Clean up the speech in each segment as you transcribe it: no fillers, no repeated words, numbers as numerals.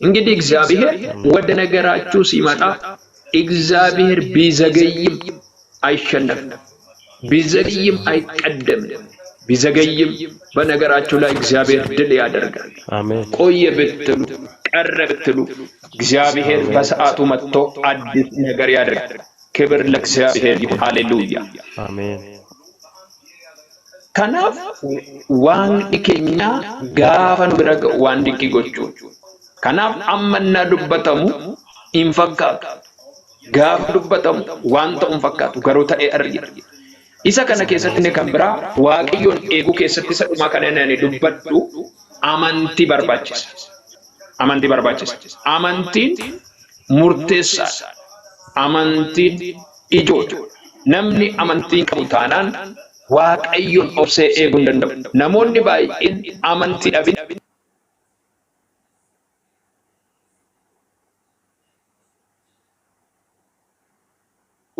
እንግዲህ እግዚአብሔር ወደ ነገራችሁ ሲመጣ እግዚአብሔር ቢዘገይም አይሸነፍም፣ ቢዘገይም አይቀደምም። ቢዘገይም በነገራችሁ ላይ እግዚአብሔር ድል ያደርጋል። አሜን። ቆየ ብትሉ ቀረ ብትሉ እግዚአብሔር በሰዓቱ መጥቶ አዲስ ነገር ያደርጋል። ክብር ለእግዚአብሔር ይሁን። ሃሌሉያ። አሜን። Kanaaf Waaqni keenya gaafa nu bira ga'u waan dinqii gochuu. Kanaaf amma innaa dubbatamu hin fakkaatu. Gaafa dubbatamu waan ta'u hin fakkaatu, garuu ta'ee argina. Isa kana keessatti inni kan biraa, Waaqayyoon eeguu keessatti isa dhumaa kana inni dubbadhu, amantii barbaachisa. Amantii barbaachisa. Amantiin murteessaadha. Amantiin ijoodha. Namni amantii hin qabu taanaan Waaqayyoon obsee eeguu hin danda'u. Namoonni baay'een amantii dhabin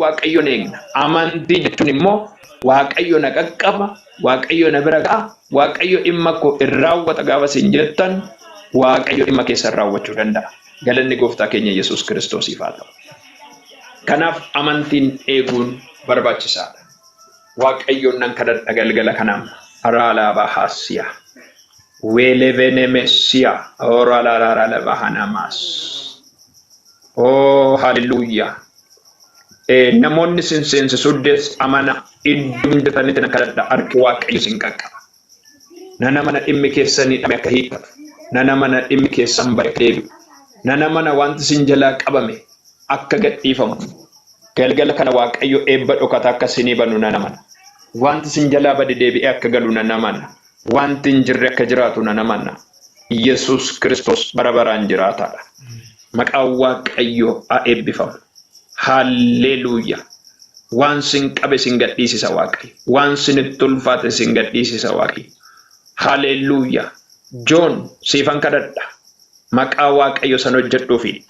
Waaqayyoon eegna. Amantii jechuun immoo Waaqayyo na qaqqaba, Waaqayyo na bira ga'a, Waaqayyo dhimma koo in raawwata gaafa isin jettan, Waaqayyo dhimma keessan raawwachuu danda'a. Galanni gooftaa keenya Yesuus Kiristoosiif haa ta'u. Kanaaf amantiin eeguun barbaachisaadha. Waaqayyoon nan kadhadha galgala kanaan. Raalaabaa haasiyaa. Weelevenemesiyaa. Oralaalaalabahanamaas. Oh, hallelujah. Namoonni sin seensisuu dees amana, iddoo jirtanitti nan kadhadha, harki Waaqayyo sin qaqqaba. Nan amana, dhimmi keessanii dhame akka hiikkatu. Nan amana, dhimmi keessan bare deebi'u. Nan amana, wanti sin jalaa qabame akka gadhiifamu. Galgala kana Waaqayyo eebba dhokataa akka isinii banu nan amana. Wanti sin jalaa bade deebi'ee akka galu nan amana. Wanti hin jirre akka jiraatu nan amana. Yesuus Kiristoos bara baraan jiraataadha. Maqaan Waaqayyoo haa eebbifamu. Haalleluuyaa. Waan sin qabe sin gadhiisisa Waaqayyo. Waan sinitti ulfaate sin gadhiisisa Waaqayyo. Haalleluuyaa. Joon, siifan kadhadha. Maqaa Waaqayyo san hojjedhuufi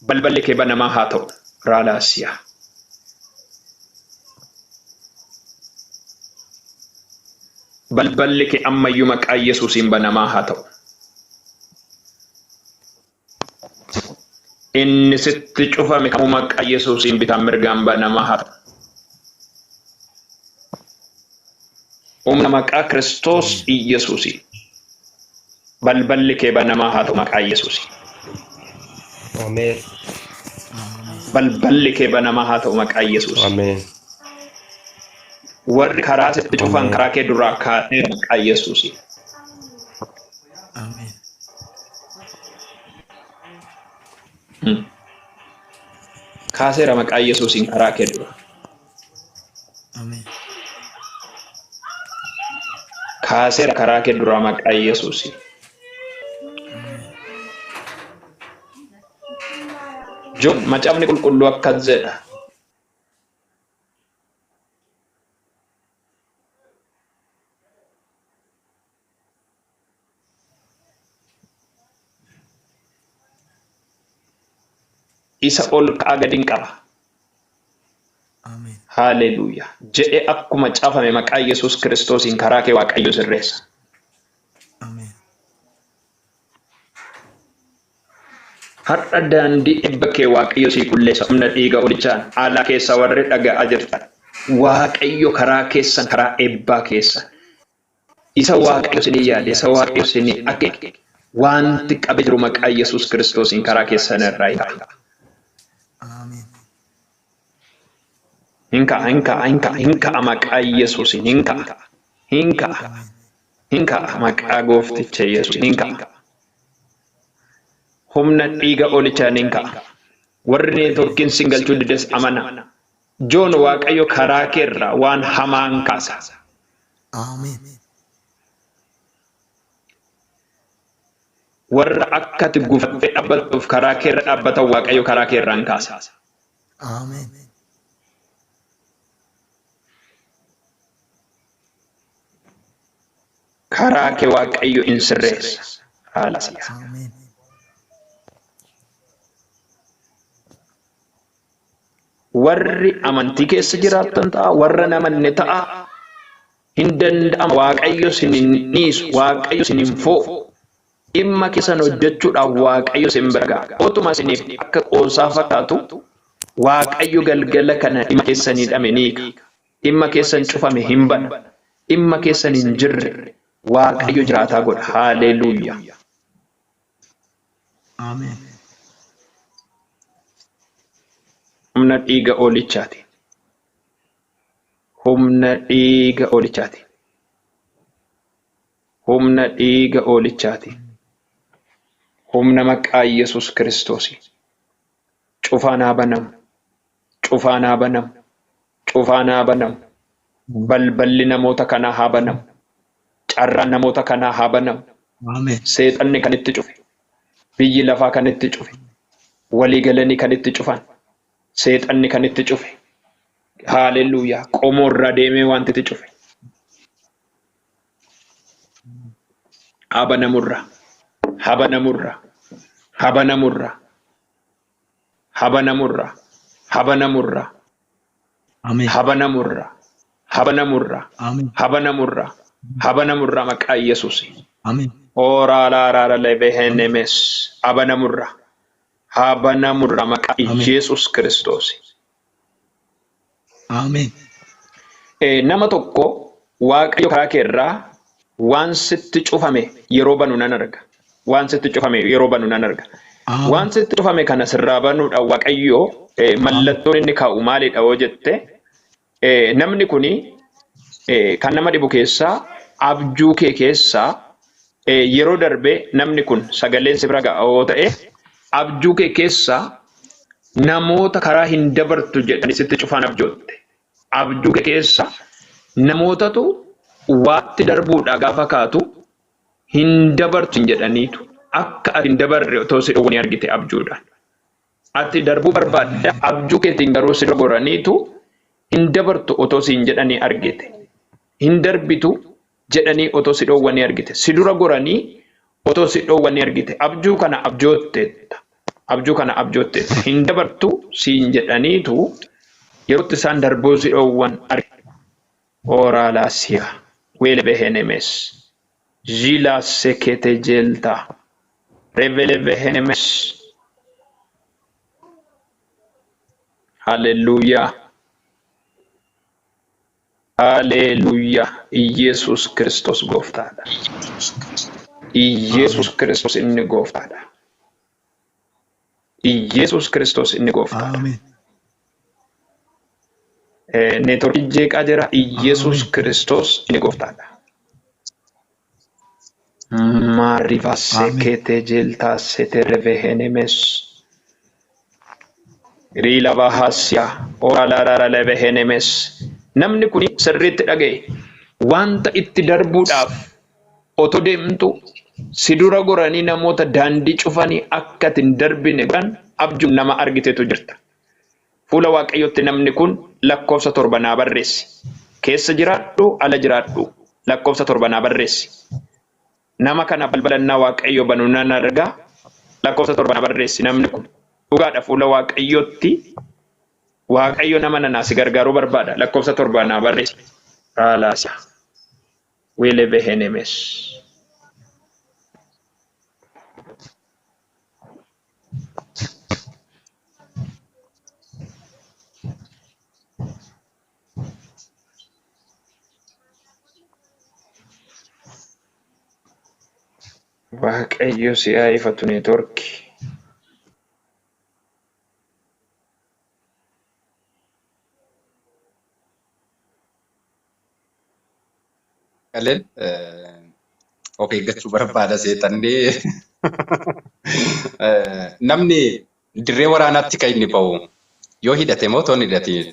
balballi kee banamaa haa ta'u. Raalaasiyaa. Balballi kee ammayyuu maqaa Yesuusiin banamaa haa ta'u. Inni sitti cufame kamuu maqaa Yesuusiin bitaan mirgaan banamaa haa ta'u. Humna maqaa Kiristoos Iyesuusiin. Balballi kee banamaa haa ta'u maqaa Yesuusiin. Ameen. Balballi kee banamaa haa ta'u maqaa Yesuusiin. Ameen. Warri karaa sitti cufan Ameen. karaa kee duraa kaasee maqaa Yesuusiin. Ameen. Kaaseera maqaa Yesuusiin karaa kee dura. Ameen. Kaaseera karaa kee duraa maqaa Yesuusiin. Joon, Macaafni Qulqulluu akkas jedha. Isa ol ka'aa gadi hin qaba. Ameen. Haalleluuyaa. Jedhee akkuma caafame maqaa Yesuus Kiristoosiin karaa kee Waaqayyo sirreessa. Ameen. Har'a daandii eebba kee Waaqayyo sii qulleessa humna dhiiga olichaan. Alaa keessa warri dhaga'aa jirtan. Waaqayyo karaa keessan, karaa eebbaa keessan. Isa Waaqayyo isinii yaade, isa Waaqayyo isinii akeeke. Wanti qabe jiru maqaa Yesuus Kiristoosiin karaa keessan irraa hin ka'a. Ameen. Hin ka'a, hin ka'a, hin ka'a, hin ka'a maqaa Yesuusiin hin ka'a. Hin ka'a, hin ka'a maqaa goofticha Yesuusiin hin ka'a. Humna dhiiga olichaan hin ka'a. Warri neetworkiin sin galchuu dides amana. Joon, Waaqayyo karaa keerraa waan hamaan kaasa. Ameen. Warra akka ati gufattee dhaabbattuuf karaa keerra dhaabbatan Waaqayyo karaa keerraan kaasa. Ameen. Karaa kee Waaqayyo in sirreessa. Haala siyaa. Ameen. Warri amantii keessa jiraattan ta'a, warra namanne ta'a. Hin danda'ama. Waaqayyo sin hin dhiisu, Waaqayyo sin hin foo'u. Dhimma keessan hojjechuudhaaf Waaqayyo isin bira ga'a. Otuma isiniif akka qoosaa fakkaatu Waaqayyo galgala kana dhimma keessan hidhame ni hiika. Dhimma keessan cufame hin bana. Dhimma keessan hin jirre Waaqayyo jiraataa godha. Haaleluyyaa. Ameen. Humna dhiiga oolichaati. Humna dhiiga oolichaati. Humna dhiiga oolichaati. Humna maqaa Yesuus Kiristoos. Cufaan haa banamu. Cufaan haa banamu. Cufaan haa banamu. Balballi namoota kanaa haa banamu. Carraan namoota kanaa haa banamu. Ameen. Seexanni kan itti cufe. Biyyi lafaa kan itti cufe. Walii galanii kan itti cufan. Seexanni kan itti cufe. Haaleluyyaa. Qomoo irraa deemee wanti itti cufe. Haa banamurra. Haa banamurra. Haa banamurra. Haa banamurra. Haa banamurra. Ameen. Haa banamurra. Haa banamurra. Ameen. Haa banamurra. Haa banamurra maqaa Yesuusi. Ameen. Ora la ra la le behenemes. Haa banamurra. Haa banamurra maqaa Ameen. Yesuus Kiristoos. Ameen. Nama tokko Waaqayyo karaa kee irraa waan sitti cufame yeroo banu nan arga. Waan sitti cufame yeroo banu nan arga. Ameen. Waan sitti cufame kana sirraa banuudhaan Waaqayyo mallattoon inni kaa'u maalidha yoo jette namni kuni kan nama dhibu keessaa abjuu kee keessaa yeroo darbe namni kun sagaleen si bira ga'a yoo ta'e abjuu kee keessaa namoota karaa hin dabartu jedhanii sitti cufan abjootte. Abjuu kee keessa namootatu waatti darbuudha gaafa kaatu hin dabartu hin jedhaniitu akka ati hin dabarre otoo si dhowwanii argite abjuudhaan. Ati darbuu barbaadda abjuu keetiin garuu si dogoraniitu hin dabartu otoo si hin jedhanii argite. Hin darbitu jedhanii otoo si dhowwanii argite. Si dura goranii otoo si dhowwanii argite. Abjuu kana abjootteetta. Abjuu kana abjootteetta. Hin dabartu siin jedhaniitu yerootti isaan darbuu si dhowwan argite. Oraalaasiyaa. Weele behenemes. Jila sekete jelta. Revele behenemes. Hallelujah. Hallelujah. Iyesus Kristos gooftaadha. Iyesus Kristos inni gooftaadha. Iyesus Kristos inni gooftaadha. Ameen. Neetworkii jeeqaa jira. Iyesus Ameen. Kristos inni gooftaadha. Maariva Ameen. sekete jelta sete revehenemes. Riila bahasya. Ora levehenemes. Namni kun sirriitti dhaga'e. Wanta itti darbuudhaaf otoo deemtu si dura goranii namoota daandii cufanii akka ati hin darbine godhan abjuun nama argitetu jirta. Fuula Waaqayyootti namni kun lakkoofsa 7 naa barreessi. Keessa jiraadhu, ala jiraadhu. Lakkoofsa 7 naa barreessi. Nama kana balbalannaa Waaqayyo banu nan argaa. Lakkoofsa 7 naa barreessi namni kun. Dhugaadha fuula Waaqayyootti Waaqayyo nama nanaa si gargaaruu barbaada. Lakkoofsa 7 naa barreessi. Raalaasa. Weele behenemes. Waaqayyo si haa ifatu neetworkii. Galeen of eeggachuu barbaada seexannee namni dirree waraanaatti kan inni ba'u yoo hidhate moo otoo hin hidhatiin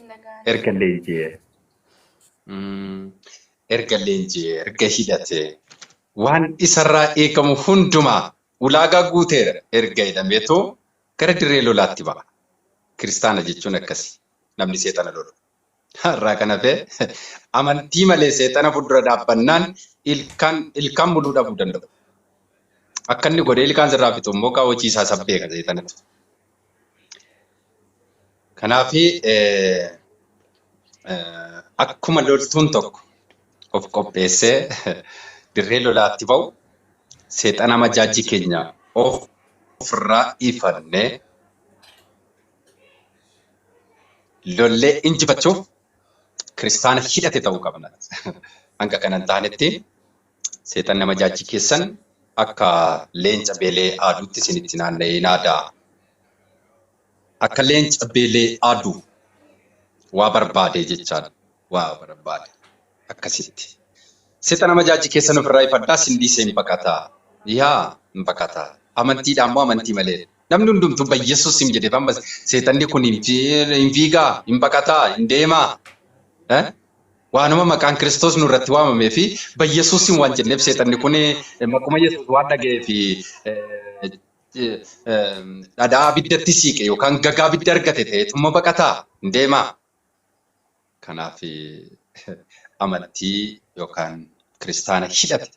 erga leenji'ee erga leenji'ee erga hidhate waan isarraa eegamu hundumaa ulaagaa guuteera erga hidhameetu gara dirree lolaatti ba'a. Kiristaana jechuun akkasi namni seexana lolu. Har'aa kana fe'e amantii malee seexana fuuldura dhaabbannaan ilkaan muluu dhabuu danda'u. Akka inni godhee ilkaan sirraa fixu immoo kaa hojii isaa sabbeeka seexanatu. Kanaaf akkuma loltuun tokko of qopheessee dirree lolaatti ba'u Seexana majaajii keenya ofirraa ifannee lollee injifachuuf kiristaana hidhate ta'uu qabna. Hanga kanan taanetti seexanni majaajii keessan akka leenca beelee aduutti isinitti naanna'ee naadaa. Akka leenca beelee aduu waa barbaade jechaadha. Waa barbaade akkasitti. Seexana majaajii keessan ofirraa ifadhaa sindiisee hin baqataa. Yaa hin baqataa. Amantiidhaan moo amantii malee? Namni hundumtuu Yesuus hin jedhee amma seexanni kun hin fiigaa, hin baqataa, hin deemaa. Waanuma maqaan Kiristoos nurratti waamamee fi Yesuusin waan jenneef seexanni kun maquma Yesuus waan dhaga'ee fi dhadhaa abiddatti siiqe yookaan gagaa abidda argate ta'eetuma baqataa, hin deemaa. Kanaaf amantii yookaan kiristaana hidhate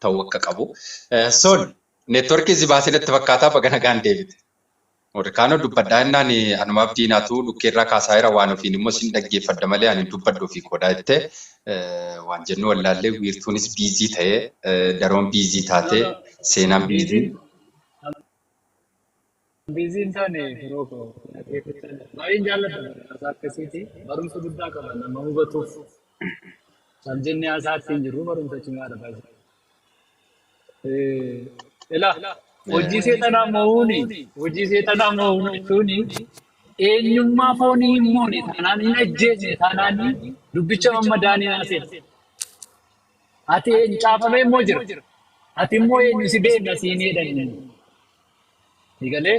ta'uu akka qabu. Sol neetworkii si baasee natti fakkaataa baga nagaan deebite. Warri dubbadhaa jennaan anumaaf diinaatu dhukkeerraa kaasaa jira waan ofiin immoo sin dhaggeeffadha malee ani dubbadhu ofii qodaa jettee waan jennu wallaallee wiirtuunis biizii ta'ee daroon biizii taatee seenaan biizii. Biizii hin taane firoo koo baay'een jaalladha haasaa akkasiiti barumsa guddaa qaba nama hubatuuf sabjennee haasaatti hin jiru barumsa cimaadha baay'ee. Ilaa hojii seexanaa mo'uuni hojii seexanaa mo'uun jechuun eenyummaa foonii hin moone taanaan hin ajjeesne taanaan dubbicha mammadaanii haasa'e. Ati eenyu caafamee immoo jira. Ati immoo eenyu si beekna siin jedhani. Egalee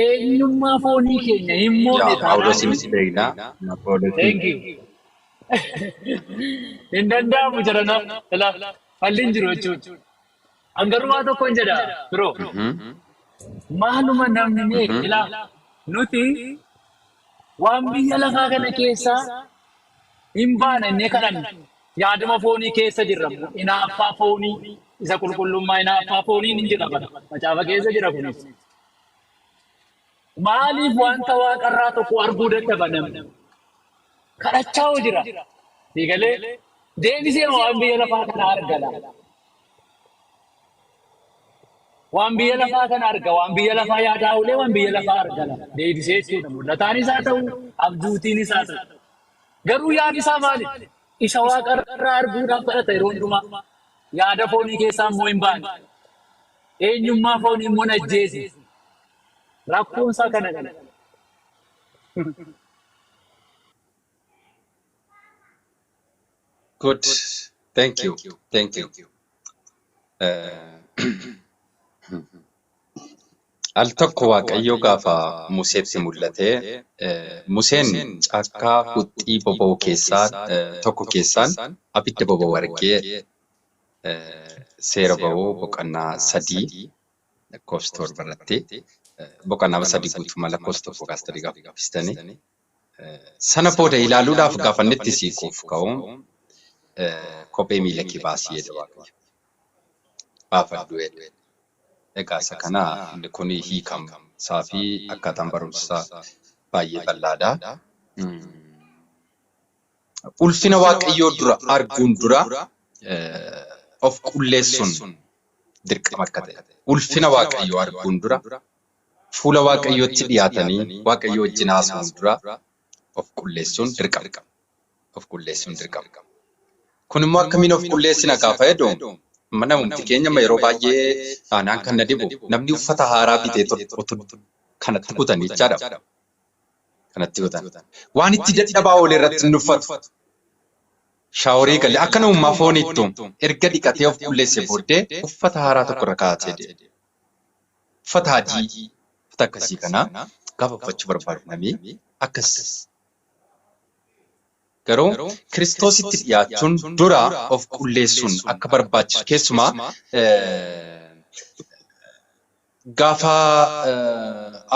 eenyummaa foonii keenya hin moone Yaa Phaawulos taanaan si beekna. thank you. Hin danda'amu jedhana ilaa falli hin jiru jechuudha. Hangarumaa tokko hin jedha biroo. Maaluma namni mee ilaa nuti waan biyya lafaa kana keessaa hin baana innee kadhanna. Yaadama foonii keessa jirra. Hinaaffaa foonii isa qulqullummaa hinaaffaa fooniin hin jira bara. Macaafa keessa jira kunis. Maaliif wanta waaqarraa tokko arguu dadhaba namni? Kadhachaa hoo jira. Egalee deebisee waan biyya lafaa kana argala. Waan biyya lafaa kana arga, waan biyya lafaa yaadaa oolee waan biyya lafaa argala. Deebisee jechuudha. Mul'ataan isaa ta'u, abjuutiin isaa ta'u. Garuu yaadi isaa maali? Isa waaqarraa arguudhaaf kadhata yeroo hundumaa. Yaada foonii keessaa immoo hin baane. Eenyummaa foonii immoo ajjeese. Rakkoon isaa kana kana. Good. Thank you. Thank you. Al tokko Waaqayyo gaafa Museetti mul'ate, Museen caakkaa huxxii boba'u keessaa tokko keessaan abidda boba'u argee seera ba'uu boqonnaa 3 lakkoofsa 7 irratti boqonnaa 3 guutummaa lakkoofsa 1 kaastanii gaafa dubbistanii sana booda ilaaluudhaaf gaafa inni itti siiquuf ka'u kophee miila kee baasii jedhe Waaqayyo. Baafadhu jedhe. Egaa isa kana inni kun hiikamsaa fi akkaataan barumsa baay'ee bal'aadha. Ulfina Waaqayyoo dura arguun dura of qulleessuun dirqama akka ta'e. Ulfina Waaqayyoo arguun dura fuula Waaqayyootti dhiyaatanii Waaqayyoo wajjin haasa'uun dura of qulleessuun dirqama. Of qulleessuun dirqama. Kun immoo akkamiin of qulleessina gaafa jedhu namumti keenya yeroo baay'ee aanaan kan na dhibu namni uffata haaraa bitee otoo kanatti kutan jechaadha. Kanatti kutan. Waan itti dadhabaa oole irratti hin uffatu. Shaaworii galee akka namummaa fooniittu erga dhiqatee of qulleesse booddee uffata haaraa tokko irra kaa'atee deema. Uffata adii uffata akkasii kana gaafa uffachuu barbaadu namni akkas. Garuu Kiristoositti dhiyaachuun dura of qulleessuun akka barbaachisu keessumaa gaafa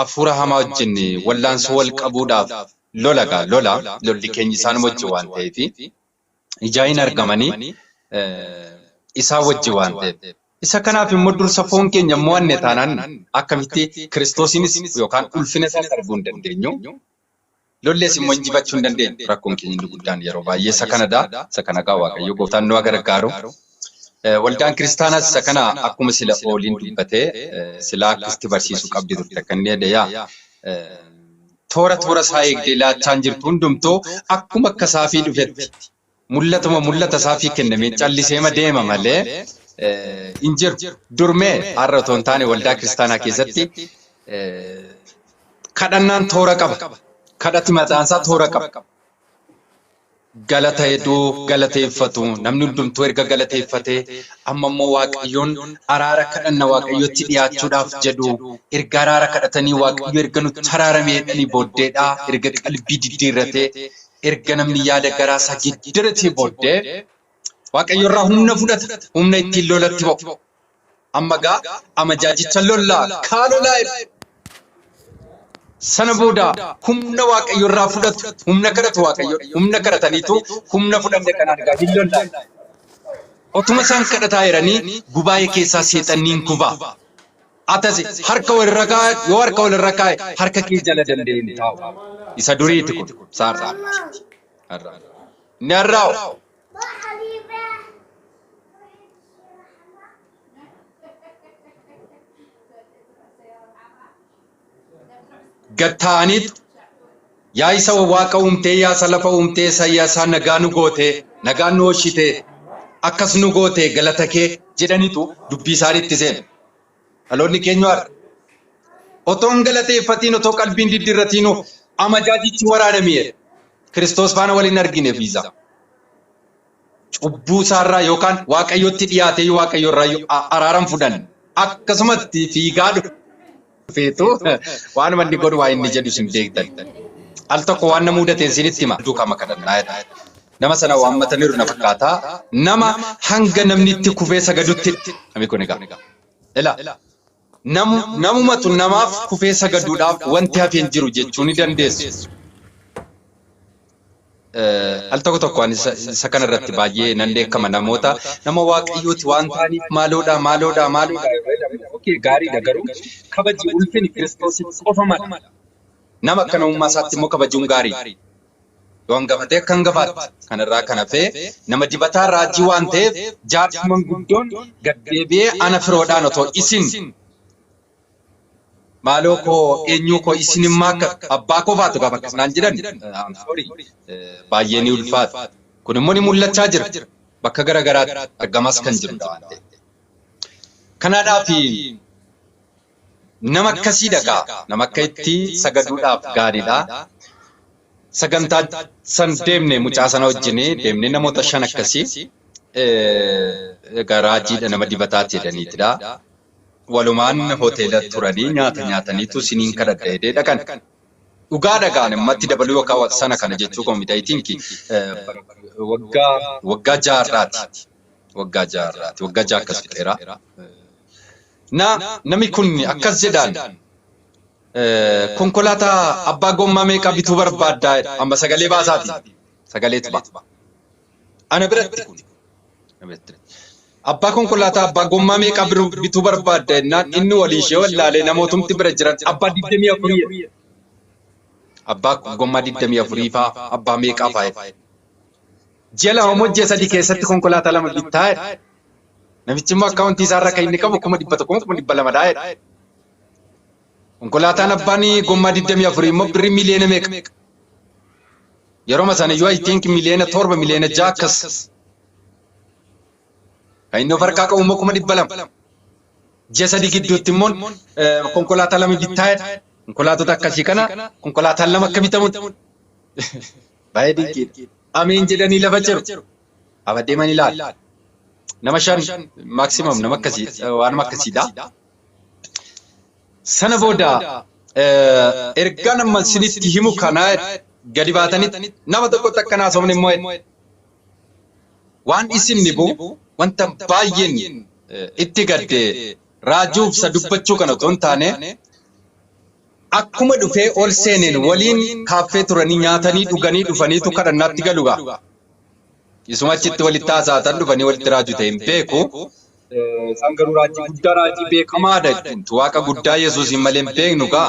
hafuura hamaa wajjin wallaansoo wal qabuudhaaf lola gaa lola lolli keenya isaan wajjin waan ta'eef ijaa hin argamanii isaan wajjin waan ta'eef. Isa kanaaf immoo dursa foon keenya mo'anne taanaan akkamitti Kiristoosiinis yookaan ulfina isaas arguu hin dandeenyu. Lollees immoo injifachuu hin dandeenyu. Rakkoon keenya inni guddaan yeroo baay'ee isa kanadha. Isa kana gaa Waaqayyo gooftaan nu gargaaru. Waldaan kiristaanaas isa kana akkuma sila ooliin dubbatee sila akkasitti barsiisuu qabdi turte kan inni jedhe yaa. Toora toora isaa eegdee laachaan jirtu hundumtuu akkuma akka saafii dhufetti mul'atuma mul'ata saafii kennamee calliseema deema malee hin jiru. Durmee har'a otoo hin taane waldaa kiristaanaa keessatti kadhannaan toora qaba. Kadhati mataansaa toora qaba. Galata hedduu galateeffatu namni hundumtuu erga galateeffatee amma immoo Waaqayyoon araara kadhanna Waaqayyotti dhiyaachuudhaaf jedhu erga araara kadhatanii Waaqayyo erga nutti araarame jedhanii booddeedhaa erga qalbii diddiirratee erga namni yaada garaasaa giddiratee booddee Waaqayyo irraa humna fudhata humna ittiin lolatti ba'u. Amma gaa amajaajicha lollaa kaa lolaa sana booda humna Waaqayyo irraa fudhatu humna kadhatu Waaqayyo humna kadhataniitu humna fudhanne kanaan gaa hin lollaan. Otuma isaan kadhataa jiranii gubaa'ee keessaa seexanniin kufaa. Atasi harka walirra kaa'e yoo harka walirra kaa'e harka kee jala danda'e hin taa'u. Isa duriiti kun saarraa. Inni har'aa'u. Gad ta'aniitu yaa isa waaqa uumtee yaa isa lafa uumtee isa yaa isaa nagaa nu gootee nagaa nu hoshitee akkas nu gootee galata kee jedhaniitu dubbii isaaniitti seenu. Dhaloonni keenya har'a otoo hin galateeffatiin otoo qalbiin diddiirratiinuu amajaajichi waraaname Kiristoos faana waliin argine fiiza. Cubbuu isaarraa yookaan Waaqayyotti dhiyaatee Waaqayyo irraa araaran fudhan akkasumatti fiigaa dhufeetu waan manni godhu waa inni jedhu isin beektan. Al tokko waan nama mudateen isinitti hima. Duukama kadhannaa jedha. Nama sana waammataniiru na fakkaata. Nama hanga namni itti kufee sagadutti namni kun egaa. Ila namumatu namaaf kufee sagaduudhaaf wanti hafeen jiru jechuu ni dandeessu. Al tokko tokko ani isa kana irratti baay'ee nan dheekkama namoota nama Waaqayyooti waan ta'aniif maaloodha maaloodha maaloodha. Okay, gaariidha garuu kabaji ulfini Kiristoosiif qofa mala. Nama akka namummaa isaatti immoo kabajuun gaariidha. Yoo hangafatee akka hangafaatti kanarraa kan hafee nama dibataa raajii waan ta'eef jaarsi manguddoon gad deebi'ee ana firoodhaan otoo isin maaloo koo eenyuu koo isin immoo akka abbaa koo faatu gaafa akkas naan jedhan I'm sorry baay'ee ni ulfaata. Kun immoo ni mul'achaa jira. Bakka gara garaatti argamas kan jirudha waan ta'eef. Kanaadhaaf nama akkasii dhagaa nama akka itti sagaduudhaaf gaariidha. Sagantaa san deemne mucaa sana wajjin deemne namoota 5 akkasii egaa raajiidha nama dibataati jedhaniitidha. Walumaan hoteela turanii nyaata nyaataniitu siniin kadhadha jedhee dhaqan. Dhugaa dhagaan ammatti dabaluu yookaan sana kana jechuu koo miti I think waggaa jaarraati. Waggaa jaarraati. Waggaa ja'a akkas fixeera. Na namni kun akkas jedhaan konkolaataa abbaa gommaa meeqa bituu barbaaddaa jedha. Amma sagalee baasaati. Sagaleetu ba'a. Ana biratti kun. Abbaa konkolaataa abbaa gommaa meeqa bituu barbaadda jennaan inni walii ishee wallaalee namootumti bira jiran abbaa 24. Abbaa gommaa 24 faa abbaa meeqaa faa jedha. Ji'a 2 moo ji'a 3 keessatti konkolaataa 2 bittaa jedha. Namichi immoo akkaawuntii isaarra kan inni qabu 100,000 200,000 jedha. Konkolaataan abbaan gommaa 24 immoo birrii miliyoona meeqa? Yeroo sana iyyuu I think miliyoona 7 miliyoona 6 akkas. Kan inni of harkaa qabu immoo 200,000. Ji'a 3 gidduutti immoo konkolaataa 2 bittaa jedha. Konkolaatota akkasii kana konkolaataan 2 akka bitamu. Baay'ee dinqiidha. Ameen jedhanii lafa jiru. Aba deeman ilaala. Nama 5 maximum nama akkasii waanuma akkasiidha. Sana booda ergaa nama isinitti himu kana gadi baatanitti nama tokkotti akka naasofne immoo waan isin dhibu wanta baay'een itti gadde raajuuf isa dubbachuu kana otoo hin taane akkuma dhufee ol seeneen waliin kaaffee turanii nyaatanii dhuganii dhufaniitu kadhannaatti galu gaa. Isuma achitti walitti haasa'atan dhufanii walitti raajuu ta'e hin beeku. Isaan garuu raajii guddaa raajii beekamaadha jechuun waaqa guddaa Yesuusiin malee hin beeknu gaa.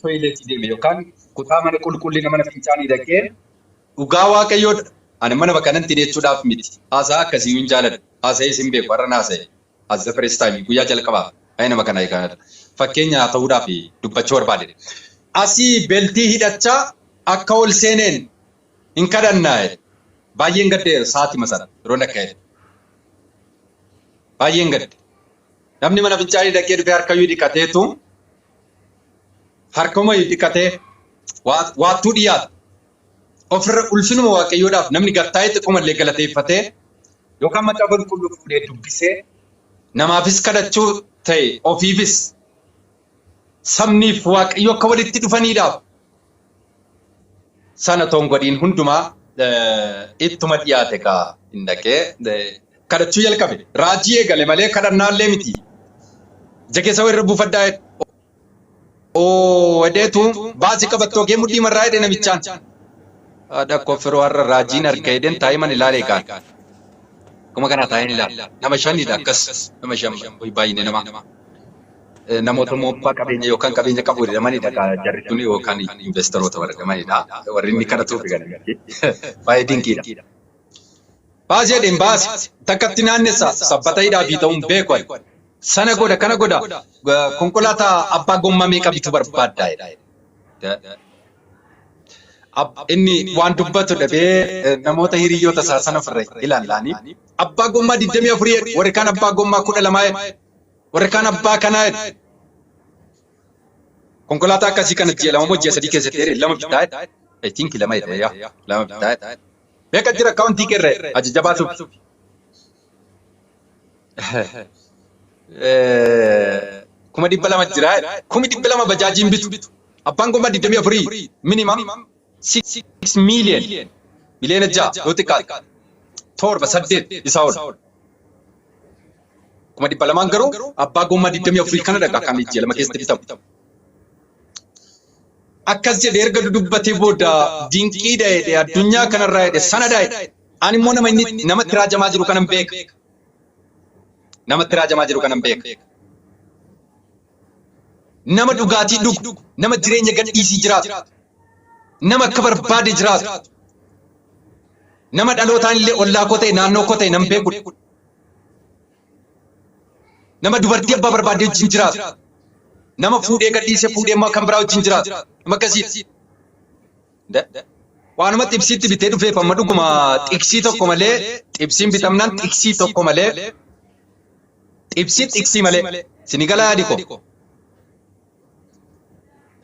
toiletii deeme yookaan kutaa mana qulqullina mana fincaanii dhaqee dhugaa Waaqayyoo ani mana bakka kanatti jechuudhaaf miti. Haasaa akkasii hin jaaladhu. Haasa'ee isin beeku har'a naasa'e. As the first time guyyaa jalqabaa. Ayi nama kana eegaa fakkeenya ta'uudhaaf dubbachuu barbaade. Asii beltii hidhachaa akka ol seeneen hin kadhannaa. Baay'een gadde sa'aatii sana yeroo akka jedhe. Baay'een gadde. Namni mana fincaanii dhaqee dhufee harkayyuu dhiqateetu harkuma dhiqatee waattuu dhiyaata. Ofirra ulfinuma Waaqayyoodhaaf namni gattaa'ee xiqqoomallee galateeffatee yookaan macaafa qulqulluu fuudhee dubbisee namaafis kadhachuu ta'e ofiifis sabniif Waaqayyo akka walitti dhufaniidhaaf sana toon godhiin hundumaa ittuma dhiyaate kaa hin dhaqee kadhachuu jalqabe. Raajii eegale malee kadhannaallee miti. Ija keessa irra buufadhaa oo edeetu baasii qabattoo kee mudhii marraa jedhe namichaan. Haadha koffiroo har'a raajiin arga jedheen taa'ee mana ilaalee kaan. Akkuma kana taa'een ilaala. Nama shanidha akkas nama shan baay'ine nama. Namoota moobbaa qabeenya yookaan qabeenya qabu jedhamanidha jarri tuni yookaan investoroota warra warri inni kadhatuuf ganamti. Baay'ee dinqiidha. Baasii jedheen baasi takkatti naannessa sabbata hidhaa fi ta'uun beeku. Sana godha kana godha konkolaataa abbaa gommaa meeqa bituu barbaaddaa jedha. Inni waan dubbatu dhabee namoota hiriyoota isaa sana ofirra ilaallanii abbaa gommaa 24 warri kaan abbaa gommaa 12 warri kaan abbaa kanaa jedhe. Konkolaataa akkasii kana ji'a 2 moo ji'a 3 keessatti jedhe 2 bitaa jedhe. I think 2 jedhe yaa 2 bitaa jedhe. Meeqa jira akkaawuntii keerra ajaja baasuuf. 200,000 jira. 200,000 bajaajiin bitu. Abbaan gommaa 24 minimum 6 million. Miliyoona 6 yoo xiqqaate. 7 8 isaa ol. 200,000 garuu abbaa gommaa 24 kana dhaqa kan ji'a 2 keessatti bitamu. Akkas jedhee erga dudubbatee booda dinqiidha jedhee addunyaa kanarraa jedhe sanadha jedhe. Ani immoo nama inni namatti raajamaa jiru kanan beeka. Namatti raajamaa jiru kanan beeka. Nama dhugaatii dhugu, nama jireenya gadhiisii jiraatu, nama akka barbaade jiraatu, nama dhalootaan illee ollaa koo ta'e naannoo koo ta'e nan beeku. Nama dubartii abbaa barbaade wajjin jiraatu. Nama fuudhee gadhiisee fuudhee immoo kan biraa wajjin jiraatu. Nama akkasiiti. Waanuma xibsiitti bitee dhufeef amma dhuguma xiqsii tokko malee xibsiin bitamnaan xiqsii tokko malee xibsii xiqsii malee sinii galaa yaadi koo.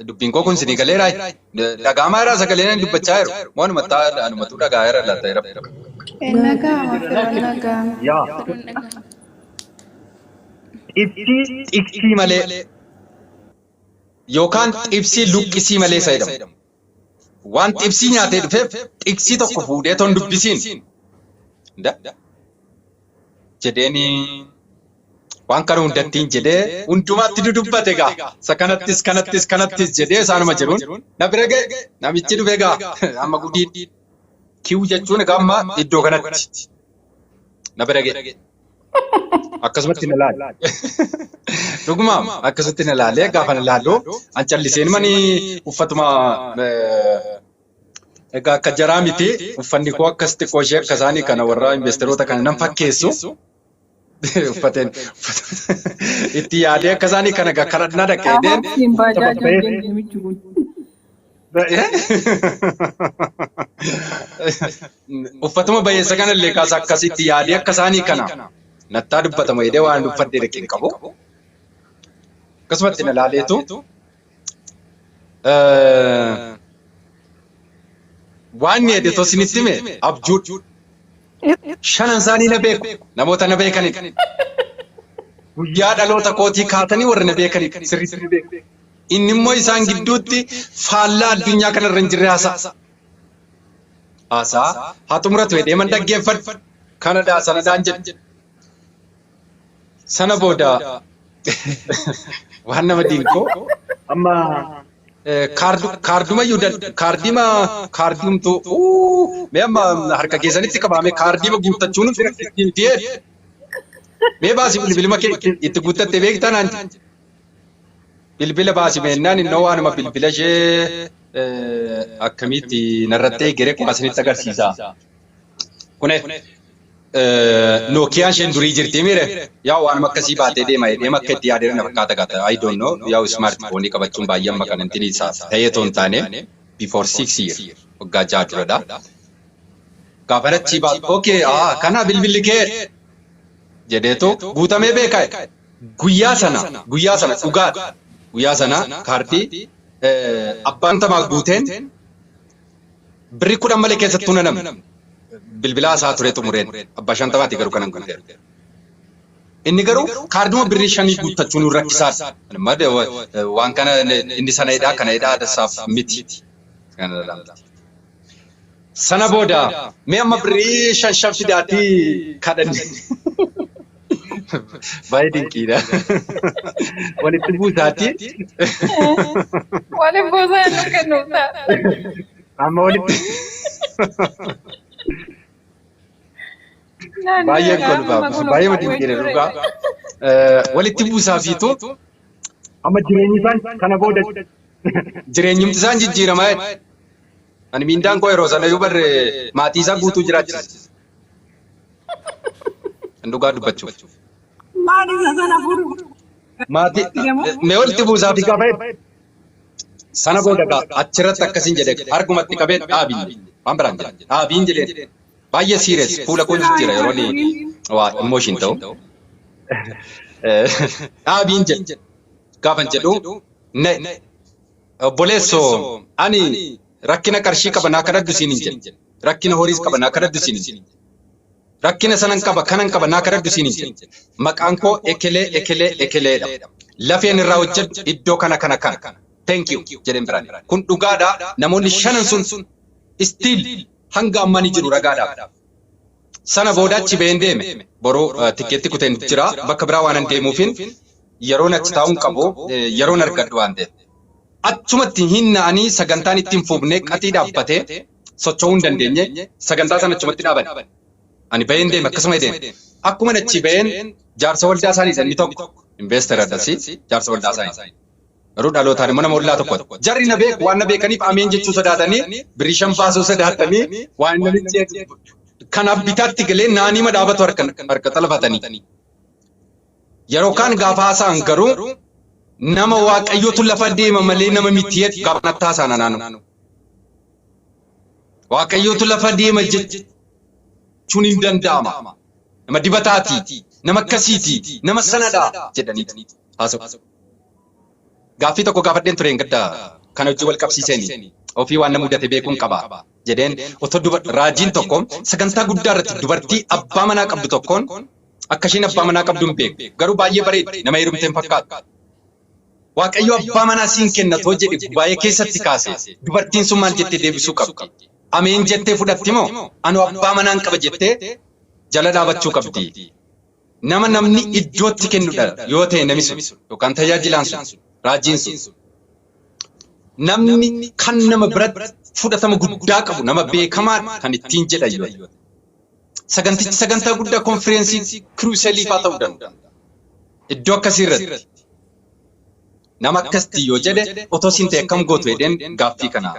Dubbiin koo kun sinii galeeraa dhagaamaa irraa sagalee nan dubbachaa jiru. Waanuma anumatu dhagaa irra laata jira. Nagama firoon nagama. Yaa. Xibsii xiqsii malee yookaan xibsii luqqisii malee isa jedhamu. Waan xibsii nyaatee dhufeef xiqsii tokko fuudhee ton dubbisiin. Jedheeni waan kana hundattiin jedhee hundumaatti dudubbate gaa. Isa kanattis kanattis kanattis jedhee isaanuma jedhuun na bira ga'e namichi dhufe gaa amma gudii kiw jechuun egaa amma iddoo kanatti na bira ga'e. Akkasumatti na laale. Dhuguma akkasumatti na laalee gaafa na laallu an calliseen mani uffatuma egaa akka jaraa miti uffanni koo akkas xiqqoo ishee akka isaanii kana warra investeroota kana nan fakkeessu. Uffateen itti yaadee akka isaanii kana egaa kadhannaa dhaqee Siin baajaaji hojii namichi kun. Uffatuma bayeessa kanallee kaasa akkasitti yaadee akka isaanii kana nattaa dubbatama jedhee waan uffadhee dhaqee hin qabu. Akkasumatti na laaleetu waan inni jedhe isinitti hime abjuudha. Shanan isaanii na beeku namoota na beekanidha. Guyyaa dhaloota kootii kaatanii warra na beekanidha sirriitti na beeku. Inni immoo isaan gidduutti faallaa addunyaa kanarra hin jirre haasa'a. Haasa'a haa xumuratu jedhee man dhaggeeffadhu. Kanadaa sanadaan jedhe. Sana booda waan nama dinqoo amma kaardumayyuu kaardima kaardumtuu mee amma harka keessanitti qabame kaardima guuttachuun miti mee baasii bilbiluma kee itti guuttatte beektaa naan jedhe. Bilbila baasi meennaan innoo waanuma bilbila ishee akkamitti narratti eegere kuma isinitti agarsiisa. Kune Nookiyaan isheen durii jirti mire yaa waanuma akkasii baatee deema deema akka itti yaadee na fakkaata gata. I don't know, yaa smartphone qabachuun baay'ee amma kan inni isaa ta'ee otoo hin taane before 6 year, waggaa 6 duradha. Gaafa achi baatu, "Okay, kana bilbilli kee," jedheetu guutamee beekaa. Guyyaa sana dhugaadha. Guyyaa sana kaardii abbaan tamaa guuteen birrii 10 malee keessattuu na namni. Bilbilaa isaa ture xumureen abbaa 50ti garuu kanan guuteera. Inni garuu kaarduma birrii 5 guuttachuun nu rakkisaadha. Waan kana inni sana hidhaa kana hidhaa isaaf miti. Sana booda mee amma birrii shan shan fidaatii kadhanne. Baay'ee dinqiidha. Walitti buusaati. Waliin buusaa nu kennuuf ta'a. Amma walitti. Baay'ee kolfa. Baay'ee dinqiidha dhugaa. Walitti buusaa fiitu. Amma jireenyi isaan kana booda jireenyumti isaan jijjiiramaa. Ani miindaan koo yeroo sana yoo barre maatii isaa guutuu jiraachisa. Dhugaa dubbachuuf. Maal isa sana furu? Maatii mee walitti buusaa fi gaafa sana booda gaa achirratti akkasiin jedhe, harkumatti qabee dhaabiin waan biraan jedhe, dhaabiin jedheen. Baay'ee serious, fuula koo jijjiira yeroo inni waa emotion ta'u. Dhaabiin jedhe. Gaafan jedhu, "Ne obboleessoo, ani rakkina qarshii qaba naa kadhadhu siin hin jedhe, rakkina horiis qaba naa kadhadhu siin hin jedhe, rakkina sanan qaba kanan qaba naa kadhadhu siin hin jedhe. Maqaan koo ekelee ekelee ekeleedha. Lafeen irraa hojjedhu iddoo kana kana kana. Thank you," jedheen biraan. Kun dhugaadha. Namoonni shanan sun still hanga ammaa ni jiru ragaadhaaf. Sana booda achi baheen deeme. Boruu tikkeetti kuteen jira. Bakka biraa waan deemuufin yeroon achi taa'uun qabu, yeroon argadhu waan ta'eef. Achumatti hin na'anii sagantaan ittiin fuufnee qaxii dhaabbatee socho'uu hin dandeenye, sagantaa sana achumatti dhaaban. Ani baheen deeme, akkasuma deeme. Akkuma achi baheen jaarsa waldaa isaanii inni tokko investor adasi jaarsa waldaa isaanii. Garuu dhalootaan immoo nama ollaa tokko. Jarri na beeku, waan na beekaniif ameen jechuu sodaatanii, birrii 5 baasuu sodaatanii, waan namichi kanaaf bitaatti galee naanii madhaabatu harka harka xalafatanii. Yeroo kaan gaafa haasa'an garuu nama Waaqayyootu lafa deema malee nama miti gaafa natti haasa'an naannoo. Waaqayyootu lafa deema jechuun hin danda'ama. Nama dibataati, nama akkasiiti, nama sanadha jedhanii haasa'u. Gaaffii tokko gaafadheen ture gadda kana hojii wal qabsiiseen, ofii waan na mudate beekuun qaba jedheen. Otoo raajiin tokko sagantaa guddaa irratti dubartii abbaa manaa qabdu tokkoon, akka isheen abbaa manaa qabdu hin beeku, garuu baay'ee bareeddi, nama heerumteen fakkaatu. "Waaqayyo abbaa manaa siin kenna," too jedhe baay'ee keessatti kaase, dubartiin sun maal jettee deebisuu qabdi? Ameen jettee fudhatti moo anu abbaa manaan qaba jettee jala dhaabachuu qabdi? Nama namni iddootti kennudha yoo ta'e namni sun yookaan tajaajilaan sun, raajiin sun, namni kan nama biratti fudhatama guddaa qabu, nama beekamaa kan ittiin jedhan yoo ta'e. Sagantichi sagantaa guddaa konfireensii kiruuselii fa'aa ta'uu danda'a. Iddoo akkasii irratti nama akkasitti yoo jedhe otoo siin ta'e akkam gootu jedheen gaaffii kana.